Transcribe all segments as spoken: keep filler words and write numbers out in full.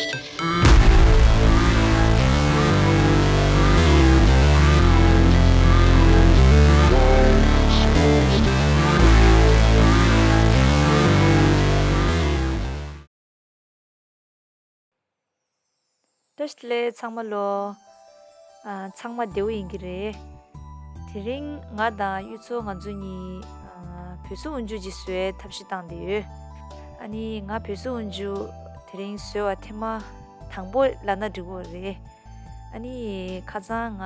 བཀྲ་ཤིས་བདེ་ལེགས་ཚང་མ་ལོ། ཨ། ཚང་མ་བདེ་པོ་ཡིན་གྱི་རེད། དེ་རིང་ང་དང་གཡུ་མཚོ་ང་ཚོ་གཉིས། ཨ། བོད་ཟས་འོག་འཇུག་ཅིག་བཟོ་ཡའི་ཐབས་ཤེས་བཏང་བསྡད་ཡོད། ཨ་ནི་ང་བོད་ཟས་འོག་འཇུག་དེ་རིང་བཟོས་པ་ཐེངས་མ་དང་པོ་ལབ་ན་འགྲིག་གི་རེད། ཨ་ནི་ཁ་སང་ང་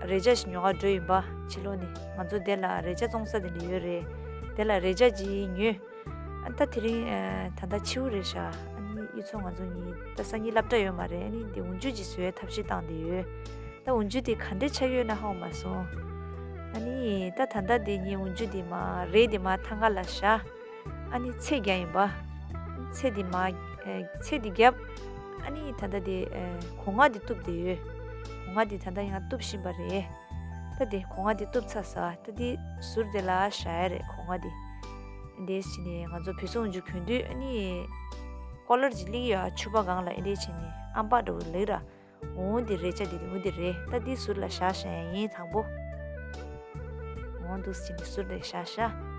རས་ཆ་ཞིག་ཉོ་གར་འགྲོ་ཡིན་པ། ཕྱི་ལོགས་ནས་ང་ཚོ་དེ་ལ་རས་ཆ་བཙོང་ས་དེ་འདྲ་ཡོད་རེད། དེ་ལ་རས་ཆ་ཅིག་ཉོས། ཨ། ད་དེ་རིང་། ཨ། ད་ལྟ་ཕྱི་པོ་རེད་ཤག་ཨ་ནི་གཡུ་མཚོ་ང་ཚོ་གཉིས་ད་སང་ཉིན་སློབ་གྲྭ་ཡོད་མ་རེད། ཨ་ནི་འདི་འོག་འཇུག་ཅིག་བཟོ་ཡའི་ཐབས་ཤེས་བཏང་བསྡད་ཡོད། ད་འོག་འཇུག་དེ་ག་འདྲ་ཆགས་ཡོད་ན་ཧ་གོ་མ་སོང་། ཨ་ནི་ད་ད་ལྟ་དེ་ངས་འོག་འཇུག་དེ་མར་རས་དེ་མར་ཐང་ག་ལ་བཞག་ཨ་ནི་ཚད་བརྒྱབ་ཡིན་པ། ཚད་དེ་མར། ཨ། ཚད་དེ་བརྒྱབ། ཨ་ནི་ད་ལྟ་དེ། ཨ། སྒོ་ང་དེ་གཏུབ་བསྡད་ཡོད། སྒོ་ང་དེ་ད་ལྟ་ཡང་གཏུབ་བཞིན་པ་རེད། ད་དེ་སྒོ་ང་དེ་གཏུབ་ཚར་ས། ད་དེ་ཟུར་དེ་ལ་བཞག་ཡ་རེད། སྒོ་ང་དེ། འདི་བྱས་ནས་ང་ཚོ་བོད་ཟས་འོག་འཇུག་གྱོན་དུས། ཨ་ནི་ཀོ་ལར་ཅིག་སླེབས་ཡོད། ཕྱུ་པ་སྒང་ལ་འདི་འདྲ་བྱས་ནས་ཨམ་པ་འདྲ་བོ་ལེགས་ར། འོ་འདི་རས་ཆ་འདི་འོ་འདི་རེད། ད་འདི་ཟུར་ལ་བཞག་བཞག་ཡ་ཡིན་དང་པོ། འོ་འདུག་སེ་བྱས་ནས་ཟུར་དེ་བཞག་བཞག་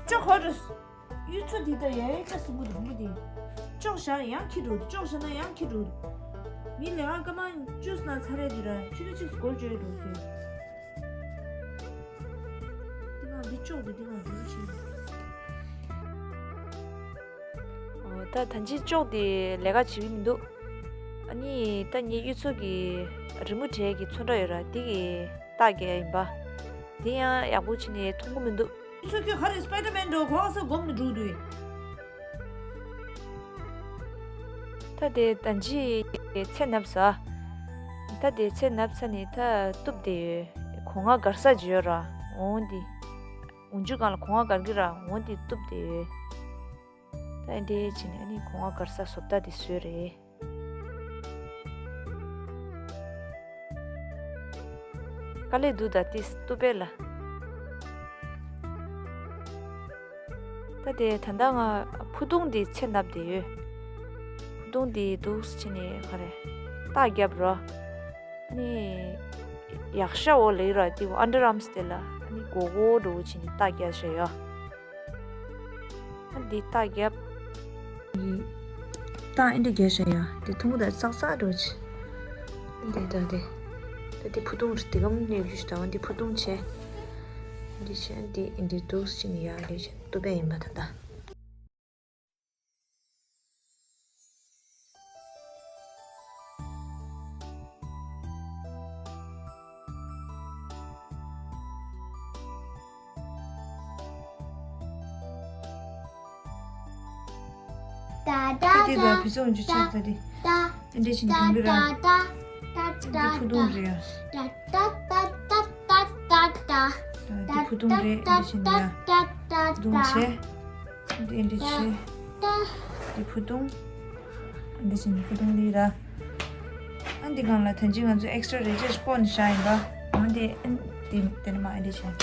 ཅོག་ཧོ་རུ། གཡུ་མཚོ་འདི་ད་ཡ་ཡ་ཅག་སུ་མོ་དུ་མོ་དེ། ཅོག་བཞག་ཡང་ཁྱི་འགྲོ་དུ། ཅོག་བཞག་ན་ཡང་ཁྱི་འགྲོ་དུ། མི་ལས་ཀ་སྐར་མ་བཅུ་ཙམ་ཚར་རེད་དུ་ར། ཁྱི་ར་ཅིག་སྒོར་བཅོལ་འགྲོ་སོང་། འདི་ང་འདི་ཅོག་འདི་འདི་ང་འདི་ཕྱིན། ཨོ། ད་ད་ཅི་ཅོག་དེ་ལས་ཀ་བྱེད་ཀྱི་མི་འདུག་ཨ་ནི་ད་ངའི་གཡུ་མཚོ་གི་རི་མོ་བྲིས་ཀྱི་ཚོན་ཁྲ་ཡོད་ར། དེ་གི་རྟགས་རྒྱག་ཡིན་པ། དེ་ཡང་ཡག་པོ་བྱས་ནས་མཐོང་གི་མི་འདུག་གཡུ་མཚོ་ཁྱོད་ག་རེ་སྤའི་ཌར་མེན་འགྲོ་གོ་ས་སྒོམ་ནས་འགྲོ་འདུག་ད་དེ་ད་ཅི་ཚེ་ནབ་ས། ད་དེ་ཚེ་ནབ་ས་ནས་ད་གཏུབ་བསྡད་ཡོད། སྒོ་ང་སྒར་ས་ཅིག་ཡོད་ར། འོང་དེ། འོག་འཇུག་སྒང་ལ་སྒོ་ང་སྒར་གི་ར། འོང་དེ་གཏུབ་བསྡད་ཡོད། ད་འདི་བྱས་ནས་ཨ་ནི་སྒོ་ང་སྒར་ས་བཟོ་ལྟ་དེ་བཟོས་རེད། དཀའ་ལས་འདུག་ད་ཏིས་ཏུ་པེ་ལ། ད་དེ་ད་ལྟ་ང་ཕུ་ཐུང་འདི་ཚེ་ནབ་བསྡད་ཡོད། ཕུ་ཐུང་འདི་འདུག་སེ་བྱས་ནས་ག་རེ་རྟགས་རྒྱབ་རོ། ཨ་ནི་ཡག་ཤ་འོ་ལེ་ར། དེ་ཨན་ཌར་ཨརམ་སི་དེ་ལ་ཨ་ནི་མགོ་སྐོར་འདྲ་བོ་བྱས་ནས་རྟགས་རྒྱབ་བཞག་ཡོད། ཨ་འདི་རྟགས་རྒྱབ། རྟགས་ཨེ་འདྲ་རྒྱབ་བཞག་ཡ། དེ་ཐུང་ཀུ་དང་ཙག་ཙག་འགྲོ་ཆེ། འདི་ད་དེ། ད་དེ་ཕུ་ཐུང་རེད། དེ་གམ་གནས་རྒྱུ་ཞིག་དང་འདི་ཕུ་ཐུང་བྱས། འདི་བྱས་འདི་འདི་འདུག་སེ་ནི་ཡ་རེད་ཅེ་ཏུ་པེ་ཡིན་པ་ད་ད། ད་ད་ད་ད། ད་དེ་ད་བུ་ཚོ་འཇུ་ཆག་ད་དེ། ད་འདྲེ་ཆིན་ད་གྱོང་གི་ར། ད་ད་ད་ད་འདི་ཕུ་ཐུང་རེད་ཡ། ད་ད་ད་ད་ད་ད་ད། ད་འདི་ཕུ་ཐུང་རེད། འདི་ཆིན་ཡ། ད་ད་ད་ད་ད་ད། ཕུ་ཐུང་ཆེ། འདི་འདི་ཆེ། འདི་ཕུ་ཐུང་། འདི་ཆིན་ཕུ་ཐུང་ལི་ར། ཨ་འདི་སྒང་ལ་ཐན་ཅི་ང་ཚོ་ཨེག་སི་ཊ་ར་རེ་ཅེ་སི་ཀོན་ཤ་ཡིན་པ། ཨ་འདི་ཨ་འདི་དེ་ནི་མ་ཨ་འདི་ཆིན།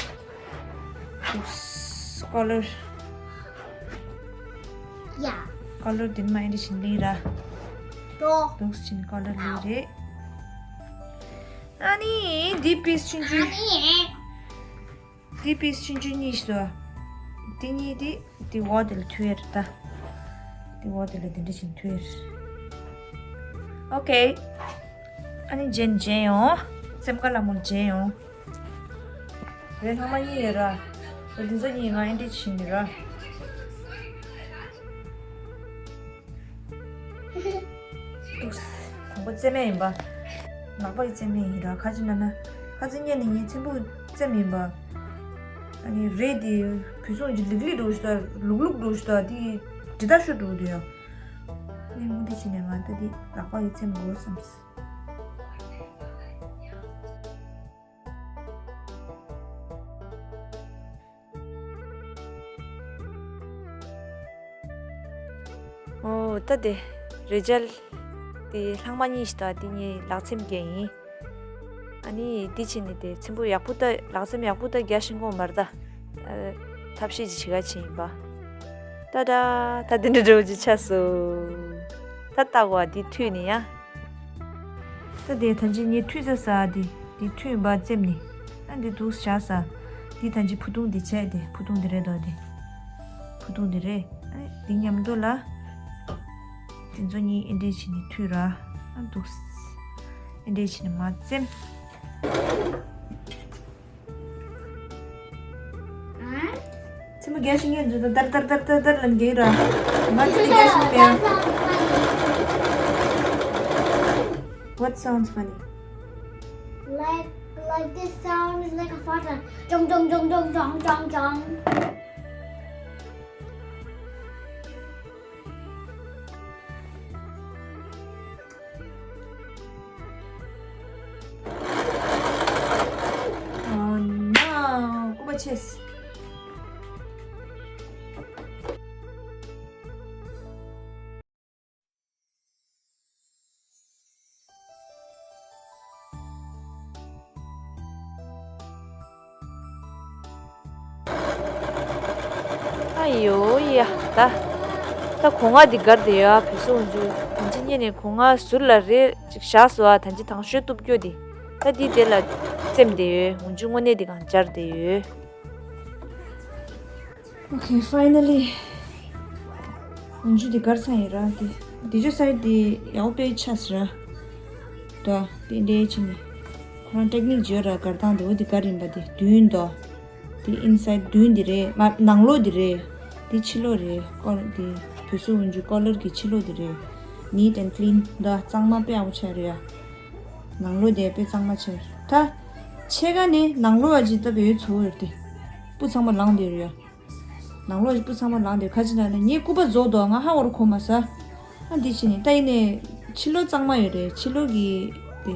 ཀོ་ལར། ཡ། ཀོ་ལར་དེ་མ་ཨེ་འདྲ་བྱིན་ལི་ར། ཏོ། འདུག་སེ་བྱིན་ཀོ་ལར་ལི་རེད། ཨ་ནི་འདི་པིས་ཆུང་ཆུང་། ཨ་ནི། འདི་པིས་ཆུང་ཆུང་གཉིས་སོ། འདི་གཉིས་འདི་འདི་འོག་དེ་ལ་མཐུད་ཡ་རེད་ད། འདི་འོག་དེ་ལ་འདི་འདྲ་བྱིན་མཐུད་ཡ་རེད། ཨོ་ཀེ། ཨ་ནི་ཇེན་ཇེན་ཡོང་། སེམས་དཀར་ལ་མོ་ཇེན་ཡོང་། རེད། ལྷག་མ་གཉིས་ཡོད་ར། འདི་ཚོ་གཉིས་ང་ཨེ་འདྲ་བྱིན་ནི་ར། འདུག་སེ། དང་པོ་རྩེ་མེད་ཡིན་པ། ལག་པ་ཡི་རྩེ་མེད་ཡིན་ར། ཁ་ཅིག་ན་ན། ཁ་ཅིག་ཉན་ནི་ངའི་ཚེམ་བུ་རྩེ་མེད་ཡིན་པ། ཨ་ནི་རེད་དེ། བུ་སོང་གི་ལིག་ལིག་འགྲོ་ཞུ་ད། ལུག་ལུག་འགྲོ་ཞུ་ད། དེ་འདྲ་ཤོ་འགྲོ་དེ་ཡ། ནས་མུ་དེ་བྱིན་ནས་ང་ད་དེ་ལག་པ་ཡི་རྩེ་མེད་དགོས་བསམས། ཨོ་ད་དེ་རེ་ཇལ་དེ་ལྷག་མ་གཉིས་ཤིག་ད་དེ་ངས་ལག་ཚེམ་བརྒྱབ་ཡིན། ཨ་ནི་དེ་ཕྱིན་ནས་དེ་ཚེམ་བུ་ཡག་པོ་ད་ལག་ཚེམ་ཡག་པོ་ད་རྒྱག་ཤེས་ཀྱི་ཡོད་མ་རེད་ད། ཨ་ཐབས་ཤེས་ཅིག་བྱེད་ག་ཕྱིན་ཡིན་པ། ཏ་ཏ། ད་དེ་འདྲ་འདྲ་བོ་ཅིག་ཆགས་སོང་། ད་ལྟ་བ་དེ་མཐུད་ནས་ཡ། ད་དེ་ད་ཅི་ངས་མཐུད་ས་ས་དེ་དེ་མཐུད་ཡིན་པ་བཙེམས་ནས། ཨ་འདི་འདུག་བཞག་ས། དེ་ད་ཅི་ཕུ་ཐུང་དེ་བྱས་དེ་ཕུ་ཐུང་དེ་རེད་དོ་དེ། ཕུ་ཐུང་དེ་རེད། ཨ་དེ་མཉམ་དུ་ལ། དེ་ཚོ་གཉིས་ཨེ་འདྲས་བྱས་ནས་མཐུད་ར། ཨ་འདུག་ཨེ་འདྲས་བྱས་ནས་མར་བཙེམས། ཚེམ་བུ་རྒྱག་ཤེས་མཁན་ཚོས་ད་དར་དར་དར་དར་དར་ལབ་ཀྱི་ཡོད་ར། ང་ཚོས་རྒྱག་ཤེས་མེད། What sounds funny? Like, like this sound is like a fart sound. Dong, dong, dong, dong, dong, dong, dong. Oh no! སྐུད་པ་ཆད། ཨ་ཡོ་ཡ། ད་ད་གོང་ང་འདི་སྒར་དེ་ཡོད། ཨ་བུ་སུ་འོན་ཅུ་ཐང་ཅི་ཉེ་ནས་གོང་ང་ཟུར་ལ་རེ་ཅིག་བཞག་སོ། ཨ་ཐང་ཅི་ཐང་ཤོད་གཏུབ་སྐྱོ་དེ། ད་འདི་དེ་ལ་བཙེམས་དེ་ཡོད། འོན་ཅུ་དངོས་གནས་དེ་གང་སྦྱར་དེ་ཡོད། Okay, finally. འོན་ཅུ་དེ་སྒར་ཚར་ཡིན་ར་དེ། དེ་ཅོ་སའི་དེ་ཡག་པོ་དཔེ་ཆགས་སི་ར། ད་དེ་འདྲའི་ཕྱིན་ནས། ཁོ་རང་ཊེག་ནིག་བརྗོད་ར་སྒར་སྟངས་དེ་འོ་དེ་སྒར་ཡིན་པ་དེ་མདུན་དོ། དེ་ཨིན་སའིད་མདུན་དེ་རེད། མ་ནང་ལོགས་དེ་རེད། དེ་ཕྱི་ལོགས་རེད། ཀོ་དེ་བོད་སུ་འོན་ཅུ་ཀོ་ལར་གི་ཕྱི་ལོགས་དེ་རེད། Neat and clean. ད་གཙང་མ་དཔེ་ཡག་པོ་ཆགས་རེད་ཡ། ནང་ལོགས་དེ་དཔེ་གཙང་མ་ཆགས་རེད། ད་ཕྱེད་ཀ་ནི་ནང་ལོགས་ཨ་ཅི་ད་བེའུ་ཚོ་ཡོད་དེ། སྤུ་ཚང་མ་ལངས་དེ་རེད་ཡ། ནང་ལོགས་ཀྱི་སྤུ་ཚང་མ་ལངས་དེ་ཁ་ཅིག་ན་ནི་ངའི་སྐུད་པ་རྫོགས་འདུག་ང་ཧ་བོར་གོ་མ་ས། ཨ་འདི་ཕྱིན་ནས་ད་ཡིན་ནས་ཕྱི་ལོགས་གཙང་མ་ཡོད་རེད། ཕྱི་ལོགས་ཀྱི་དེ་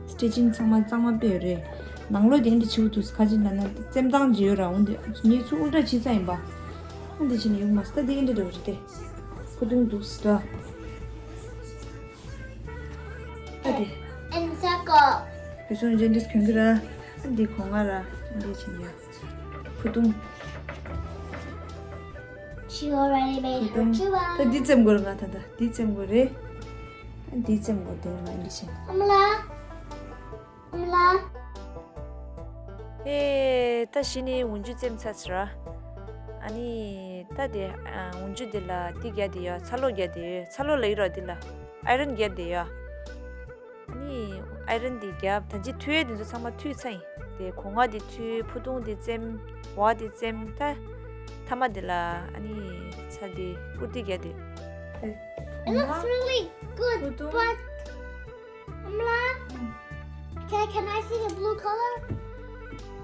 སི་ཊེ་ཅིང་ཚང་མ་གཙང་མ་དཔེ་ཡོད་རེད། ནང་ལོགས་དེ་འདི་ཕྱི་བོ་འདུག་ཁ་ཅིག་ན་ན་བཙེམ་སྟངས་ཅི་ཡོད་ར། འོན་ཏེ་ངའི་ཚུར་ཨུལ་ཊ་བྱེད་ས་ཡིན་པ། ཨ་འདི་ཕྱིན་ནས་ཡོང་མ་ས། ད་འདི་ཨེ་འདྲ་འདྲ་བོ་རེད་དེ། ཕུ་ཐུང་འདུག་ས། ད་དེ། And circle. བེ་སོང་ཇེན་ཏིས་གྱོན་གི་ར། ཨ་འདི་གོང་ང་ར། ཨ་འདི་ཕྱིན་ཡ། ཕུ་ཐུང་། She already made her ཕུ་ཐུང་། ད་འདི་བཙེམ་དགོས་རེད་ང་ད་ད། འདི་བཙེམ་དགོས་རེད། ཨ་འདི་བཙེམ་དགོས་དེ་ང་འདི་བྱེད། ཨ་མ་ལགས། ཨ་མ་ལགས། ཧེ། ད་གཞི་ནས་འོན་ཅུ་བཙེམ་ཚར་ཟེར་ར། ཨ་ནི་ད་དེ་ཨ་འོན་ཅུ་དེ་ལ་འདི་རྒྱག་དེ་ཡ། ཚ་གློག་རྒྱག་དེ་ཡོད། ཚ་གློག་ལ་ཡི་རོ་དེ་ལ་ཨའི་རན་རྒྱག་དེ་ཡ། ཨ་ནི་ཨའི་རན་དེ་རྒྱབ། ད་ཅི་མཐུད་ཡས་དེ་ཚོ་ཚང་མ་མཐུད་ཚར་ཡིན། དེ་གོང་ང་དེ་མཐུད། ཕུ་ཐུང་དེ་བཙེམ། འོག་དེ་བཙེམ། ད་མཐའ་མ་དེ་ལ་ཨ་ནི་ཚ་དེ་ཀུར་ཏི་རྒྱག་དེ། It looks really good, ཕུ་ཐུང་། But Amla, can, can I see the blue color?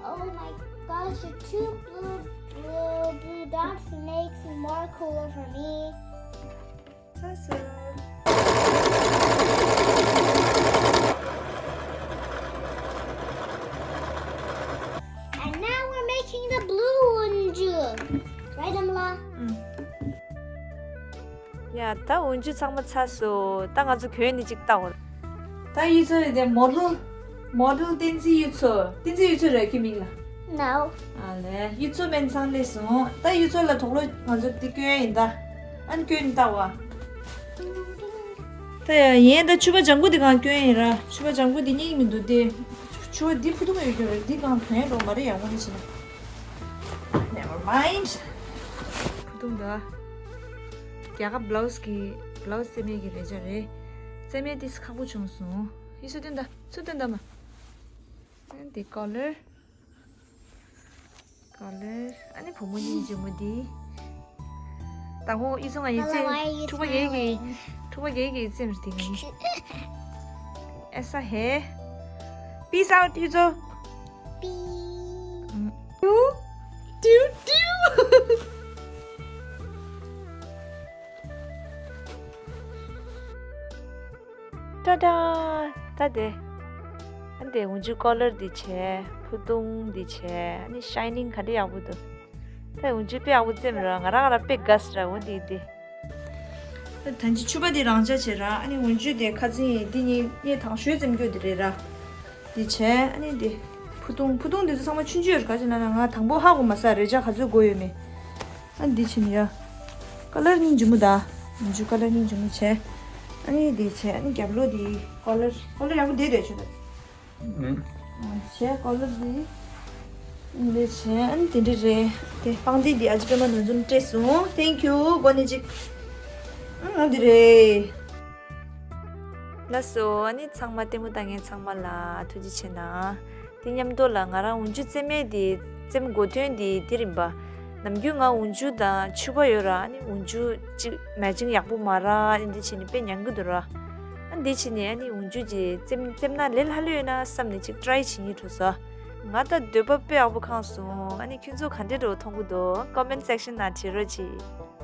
Oh my gosh, the two blue, blue, blue dots makes more cooler for me. And now we're making the blue one too. Right, Amla? ཡ། ད་འོན་ཅུ་ཚང་མ་ཚར་སོང་། ད་ང་ཚོ་གྱོན་ནས་ཅིག་ལྟ་འོ། ད་གཡུ་མཚོ་ཡི་དེ་མོ་ཌལ། མོ་ཌལ་བསྟན་འཛིན་གཡུ་མཚོ། བསྟན་འཛིན་གཡུ་མཚོ་རེད་ཁྱོད་མིང་ལ། No. ཨ་ལས། གཡུ་མཚོ་སྨན་ཚང་སླེབས་སོང་། ད་གཡུ་མཚོ་ལ་དུག་ལོག་ང་ཚོ་འདི་སྐྱོན་ཡིན་ད། ཨ་ནི་སྐྱོན་ནས་ལྟ་བ། ད་ཡ་ཡན་ད་ཕྱུ་པ་ལྗང་ཁུ་འདི་གང་སྐྱོན་ཡིན་ར། ཕྱུ་པ་ལྗང་ཁུ་འདི་རྙེད་ཀྱི་མི་འདུག་སྟེ། ཕྱུ་པ་འདི་ཕུ་ཐུང་ཡོད་ཀྱི་རེད། འདི་གང་གྱོན་ཡ་འགྲོ་མ་རེད་ཡ། དངོས་གནས་བྱས་ན། Never mind. ཕུ་ཐུང་ད། རྒྱ་གར་བླའུ་སི་གི་བླའུ་སི་རྩེ་མེད་ཀྱི་རེད་ཆ་རེད། རྩེ་མེད་ཏིས་ཁག་པོ་བྱུང་སོང་། ཡིད་སུ་སྟོན་ད། ཚུར་སྟོན་ད་མ། འདི་ཀོ་ལར། ཀོ་ལར། ཨ་ནི་བུ་མོ་གཉིས་འཇུ་མོ་འདི། དང་པོ་ཡིད་སུ་ང་ཡིན་ཚེ། ཕྲུ་གུ་རྒས་ཀྱི། ཕྲུ་གུ་རྒས་ཀྱི་རྩེ་མེད་འདི་ང་ཡིན། ཨེ་ས་ཧེ། Peace out ཡིད་སུ། ཏུ་ཏུ་ཏུ། ཏ་ཏ། ད་དེ། ཨ་འདི་འོན་ཅུ་ཀོ་ལར་འདི་བྱས། ཕུ་ཐུང་འདི་བྱས། ཨ་ནི་ཤའི་ནིང་ག་འདྲ་ཡག་པོ་འདུག་ད་འོན་ཅུ་དཔེ་ཡག་པོ་བཙེམས་ར། ང་རང་ང་རང་དཔེ་དགའ་སི་ར། འོ་འདི་འདི། ད་ཅི་ཕྱུ་པ་འདི་རང་འཇགས་བྱས་ར། ཨ་ནི་འོན་ཆུ་དེ་ཁ་ཚིག་འདི་གཉིས་ངས་དང་ཤོས་ཙམ་སྐྱོ་འདི་རེད་ར། འདི་བྱས། ཨ་ནི་འདི་ཕུ་ཐུང་། ཕུ་ཐུང་འདི་ཚོ་ཚང་མ་ཆུང་ཆུང་ཡོད་རེད། ག་ཅི་ན་ན་ང་དང་པོ་ཧ་གོ་མ་ས་རེ་ཅག་ག་ཚོད་དགོས་ཡོད་མེད། ཨ་ནི་འདི་བྱས་ནི་ཡ། ཀ་ལར་སྙིང་རྗེ་མོ་ད། འོན་ཆུ་ཀ་ལར་སྙིང་རྗེ་མོ་བྱས། ཨ་ནི་འདི་བྱས། ཨ་ནི་རྒྱབ་ལོགས་འདི་ཀོ་ལར། ཀོ་ལར་ཡག་པོ་བསྡད་བསྡད་ཆོག་ད། ཨུམ། བྱས་ཀོ་ལར་འདི། འདི་བྱས། ཨ་ནི་དེ་འདྲ་རེད། དེ་པང་གདན་འདི་ཨ་ཅེ་པད་མ་ནོར་འཛོམས་སྤྲད་སོང་། Thank you། གོ་ནི་ཅིག་ཨང་འདི་རེད། ལགས་སོ། ཨ་ནི་ཚང་མ་ལྟད་མོ་ལྟ་མཁན་ཚང་མ་ལ་ཐུགས་རྗེ་ཆེ་གནང་། དེ་མཉམ་དུ་ལ་ང་རང་འོན་ཆུ་རྩེ་མེད་དེ་རྩེ་མོ་མགོ་ཐོན་དེ་དེ་རིམ་པ། ནམ་རྒྱུན་ང་འོན་ཆུ་དང་ཕྱུ་པ་ཡོད་ར། ཨ་ནི་འོན་ཆུ་གཅིག་མེ་ཅིང་ཡག་པོ་མ་རག་ཨ་ནི་འདི་བྱས་ནས་དཔེ་ཉན་གི་འདུག་ར། ཨ་འདི་བྱས་ནས་ཨ་ནི་འོན་ཆུ་ཅིག་རྩེ་རྩེ་ན་ལས་ལྷ་ལོས་ཡོད་ན་བསམ་ནས་ཅིག་ཊི་རའི་བྱེད་སྙིང་འདོད་སོང་། ང་ད་འདོད་པ་དཔེ་ཡག་པོ་ཁེངས་སོང་། ཨ་ནི་ཁྱོད་ཚོ་ག་འདྲ་འདྲ་བོ་མཐོང་གི་འདུག་ཀོ་མེན་ཊི་སེག་ཤན་ནང་བྲིས་རོགས་གྱིས།